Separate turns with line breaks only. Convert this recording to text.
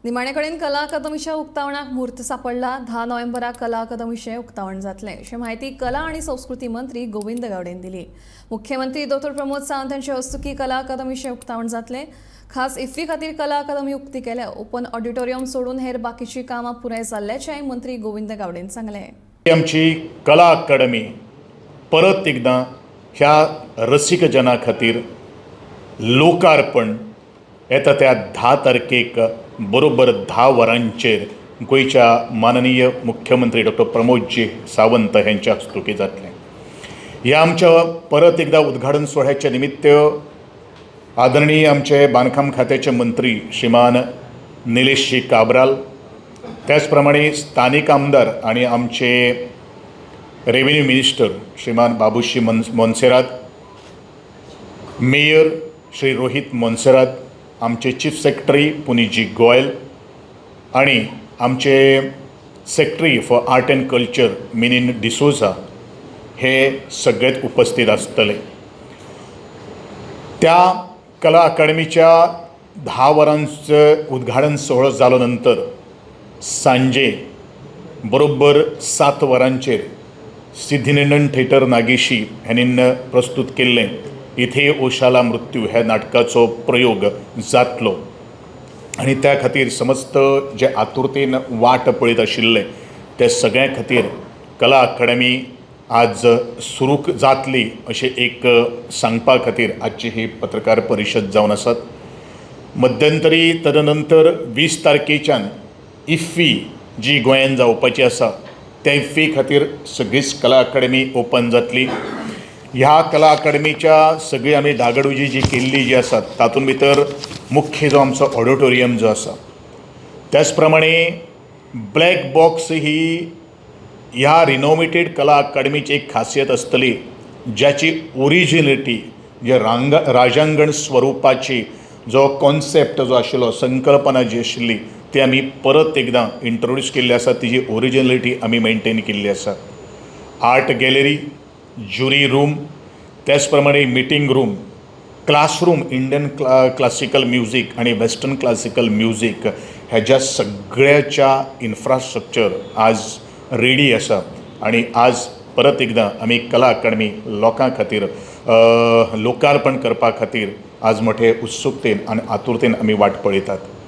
निमाणे कडेन कला अकादमीच्या उक्तावणाक म्हूर्त सापडला. 10 नोव्हेंबराक कला अकादमीचें उक्तावण जातलें अशी म्हायती कला आनी संस्कृती मंत्री गोविंद गावडेन दिली. मुख्यमंत्री दोतोर प्रमोद सावंत हांचे हस्तुकी कला अकादमीचें उक्तावण जातलें. खास इफ्फी खातीर कला अकादमी उक्ती केल्या. ओपन ऑडिटोरियम सोडून हेर बाकीचीं कामां पुराय जाल्ल्याचेंय मंत्री गोविंद गावडेन सांगलें.
आमची कला अकादमी परत एकदां ह्या रसीक जना खातीर लोकार्पण येता त्या 10 तारखेक बरोबर 10 वरांचेर गोंयच्या माननीय मुख्यमंत्री डॉक्टर प्रमोदजी सावंत हेंच्या हस्तुकीं जातलें. ह्या आमच्या परत एकदां उद्घाटन सुवाळ्याचे निमित्त आदरणीय आमचे बांदकाम खात्याचे मंत्री श्रीमान निलेशजी काब्राल, त्याच प्रमाणे स्थानीक आमदार आणि आमचे रेव्हेन्यू मिनिस्टर श्रीमान बाबूशी मोन्सेरात, मेयर श्री रोहित मोन्सेरात, आमचे चीफ सेक्रेटरी पुनीतजी गोयल आणि आमचे Secretary for Art and Culture मिनीन डिसोजा हे सगळेच उपस्थित आसतले. त्या कला अकादमीच्या 10 वरांचं उद्घाटन सुवाळो जालो नंतर सांजे बरोबर 7 वरांचेर सिद्धिनंदन थेटर नागेशी ह्यांनी प्रस्तूत केल्लें "इथे ओशाला मृत्यू" ह्या नाटकाचो प्रयोग जातलो आनी त्या खातीर समस्त जे आतुरतेन वाट पळयत आशिल्ले ते सगळ्यां खातीर कला अकादमी आज सुरू जातली अशें एक सांगपा खातीर आजची ही पत्रकार परिशद जावन आसात. मध्यंतरी तदनंतर 20 तारखेच्यान इफ्फी जी गोंयान जावपाची आसा, त्या इफ्फी खातीर सगळीच कला अकादमी ओपन जातली. ह्या कला अकादमीच्या सगळी आमी डागडुजी जी केल्ली जी आसा, तातूंत भितर मुख्य जो आमचो ऑडिटोरियम जो आसा, त्याच प्रमाणे ब्लॅक बॉक्स ही ह्या रिनोवेटेड कला अकादमीची एक खासियत आसतली, ज्याची ओरिजिनिटी जे राजांगण स्वरुपाची जो कॉन्सेप्ट जो आशिल्लो, संकल्पना जी आशिल्ली, ती आमी परत एकदां इंट्रोड्यूस केल्ली आसा. तिजी ओरिजिनलिटी आमी मेनटेन केल्ली आसा. आर्ट गॅलरी, ज्युरी रूम, त्याच प्रमाणे meeting room, classroom, Indian classical music आणि वेस्टर्न क्लासिकल म्युजीक ह्याच्या सगळ्याच्या इन्फ्रास्ट्रक्चर आज रेडी आसा. आणि आज परत एकदां आमी कला अकादमी लोकां खातीर लोकार्पण करपा खातीर आज मोठे उत्सुकतेन आनी आतुरतेन आमी वाट पळयतात.